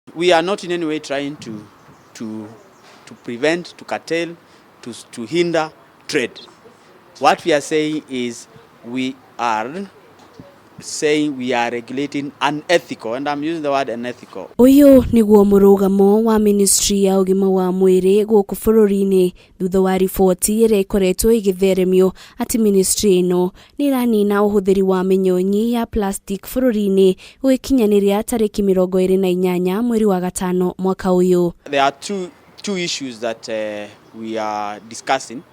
We are not in any way trying to prevent, to curtail, to hinder trade. What we are saying is we are saying we are regulating unethical, and I'm using the word unethical. Ũyũ nĩguo mũrũgamo wa ministry ya ũgima wa mwĩrĩ gũkũ bũrũri-inĩ thutha wa riboti ĩrĩa ĩkoretwo ĩgĩtheremio atĩ ministry ĩno nĩ ĩranina ũhũthĩri wa mĩnyonyi ya plastic bũrũri-inĩ gũgĩkinyanĩria tarĩki 28 mweri wa gatano mwaka ũyũ. There are two issues that we are discussing.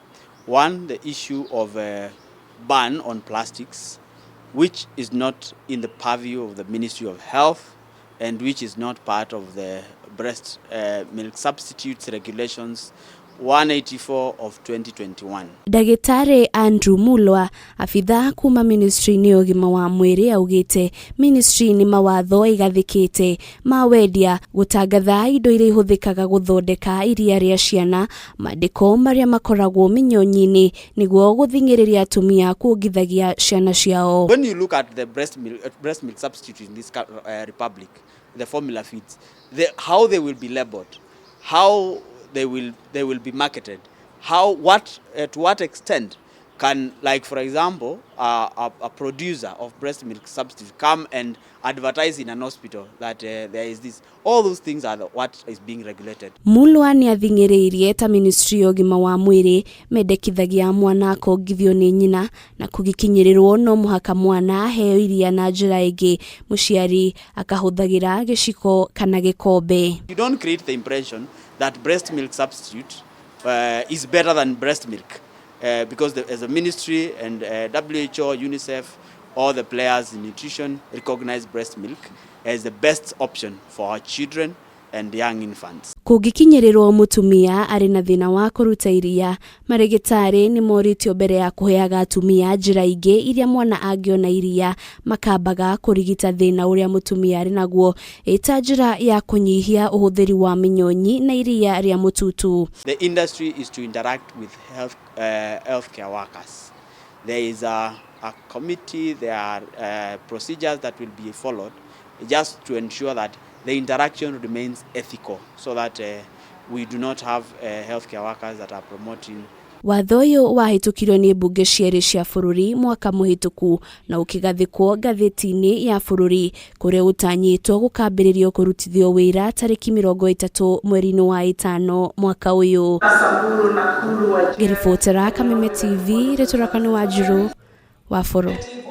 One, the issue of a ban on plastics, which is not in the purview of the Ministry of Health and which is not part of the breast milk substitutes regulations 184 of 2021. Ndagĩtarĩ Andrew Mulwa, abithaa kuma ministry-inĩ ya ũgima wa mwĩrĩ, augĩte ministry nĩ mawatho ĩgathĩkĩte ma wendia gũtangatha indo iria ihũthĩkaga gũthondeka iria rĩa ciana, mandĩko marĩa makoragwo mĩnyonyi-inĩ nĩguo gũthing'ĩrĩria atumia kuongithagia ciana ciao. When you look at the breast milk substitute in this republic, the formula feeds, how they will be labeled, how they will be marketed, how what to what extent can, like for example, a producer of breast milk substitute come and advertise in an hospital that there is this? All those things are what is being regulated. Mulwa nĩ athing'ĩrĩirie ta ministry ya ũgima wa mwĩrĩ mendekithagia mwana akongithio nĩ nyina na kũgĩkinyĩrĩrwo no mũhaka mwana aheo iria na njĩra ĩngĩ mũciari akahũthagĩra gĩciko kana gĩkombe. You don't create the impression that breast milk substitute is better than breast milk because as a ministry and WHO, UNICEF, all the players in nutrition recognize breast milk as the best option for our children and young infants. Kũngĩkinyĩrĩrwo mũtumia arĩ na thĩna wa kũruta iria, marĩgĩtarĩ nĩ morĩtio mbere ya kũheaga atumia njĩra ingĩ iria mwana angĩona iria makambaga kũrigita thĩna ũrĩa mũtumia arĩ naguo ĩta njĩra ya kũnyihia ũhũthĩri wa mĩnyonyi na iria rĩa mũtutu. The industry is to interact with healthcare workers. There is a committee, there are procedures that will be followed just to ensure that the interaction remains ethical so that we do not have healthcare workers that are promoting. Watho ũyũ wahĩtũkirio nĩ mbunge cierĩ cia bũrũri mwaka mũhĩtũku na ũkĩgathĩkwo ngathĩti-inĩ ya bũrũri kũrĩa ũtanyĩtwo gũkambĩrĩrio kũrutithio wĩra tarĩki 30 mweri-inĩ wa ĩtano mwaka ũyũ. Ngĩribotera Kameme TV, rĩtũraka nĩ Wanjiru wa Bũrũ.